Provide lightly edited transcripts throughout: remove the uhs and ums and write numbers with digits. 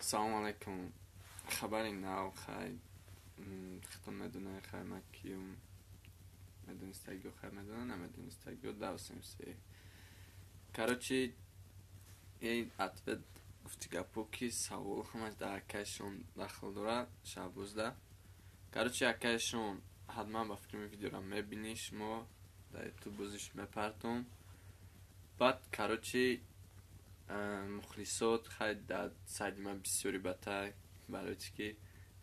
Ассалому алайкум. Хабари нав, хай, худтон медонед, хай, ман киюм, медонистагиё, хай, медонад, намедонистагиё, давсемсе. Короче, ин ответ гуфти гапо, ки савол ҳамаш дар акайшон дахл дорад, Шаҳбозда. Короче, акайшон, ҳатман ба фикри видеоро мебинӣ, шумо дар ютуб бозиш мепартом. Баъд, короче, мухлисот, хай, дар сайти ман бисёри батай, барои чи ки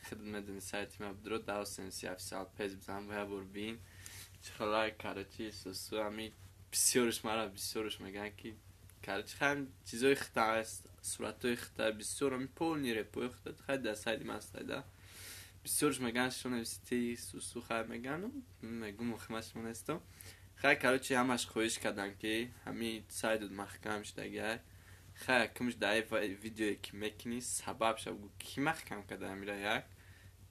худат медонӣ, сайти ман бидро, давсенси официал пейҷ бизан, як бор бин чӣ хелай. Короче, сусу ҳами бисёрш мара бисёрш мегӯянд, ки, короче, хай, чизои хита, суратҳои хита бисёр, ҳами полный репои хита, хай, дар сайти ман ҳастайда. Бисёрш мегӯянд, шонависити сусу, хай, мегӯянд, мегӯм, охи, шумо нестам. Хай, короче, ҳамаш хоҳиш карданд, ки ҳами сайтут маҳкам шудагиай. Хай, якумш, дар видеое ки мекунӣ, сабаб ша бугӯ, ки маҳкам карда ҳамира. Як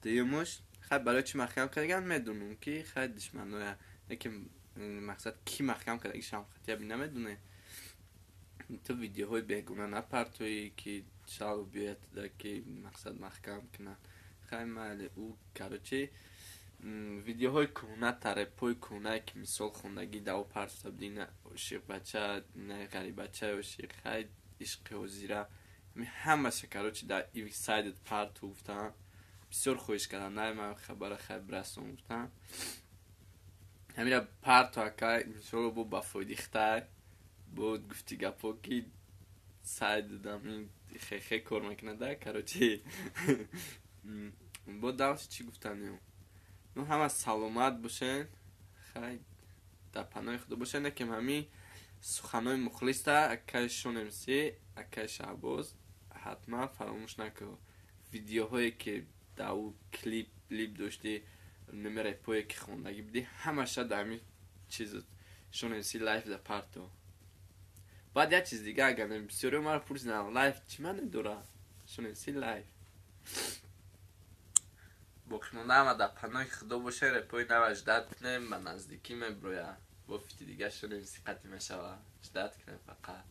дуюмуш, хай, барои чӣ маҳкам кардаган медонам, ки, хай, душманоя, лекин мақсад, ки маҳкам кардагишам хотя бы намедонем. Ту видеоҳои бегуна напартоӣ, ки шал биёяд, ки мақсад маҳкам кунад. Хай, майли, ӯ, короче, видеоҳои кӯҳна, репои кӯҳнае, ки мисол хондагӣ дар ӯ партофта будӣ, на ошиқбача, на ғарибачаи ошиқ, хай, ишқи ҳозира, ҳамаша, короче, дар сайтат парту гуфтанд. Бисёр хоҳиш карданд, най, ман хабара, хай, бирасон гуфтанд. Ҳамира парту, акай, иншолло, бо ба фоиди хитай бо гуфти гапо, ки сайт дадам хехе кор мекунада. Короче, бо дальше чӣ гуфтанем? Ну, ҳама саломат бошен, хай, дар паноҳи худо бошен. Некем ҳами суханои мухлиста, акаи Шонмс, акаи Шаҳбоз, ҳатман фаромӯш накун, видеоҳое ки дар ӯ клип лип доштӣ, ними репое ки хондагӣ будӣ, ҳамаша дар ҳами чиз Шонмс лайф да парто. Баъд як чиз дига, агар бисёриҳо маро пурсиданд, лайф чӣ маъне дорад, Шонмс лайф. Боқимонда ҳама дар паноҳи худо бошед. Репои нава ждать кунем, ба наздикӣ мебирояд, бо фити дига Шонмс қатъӣ мешавад. Ждать кунем фақат.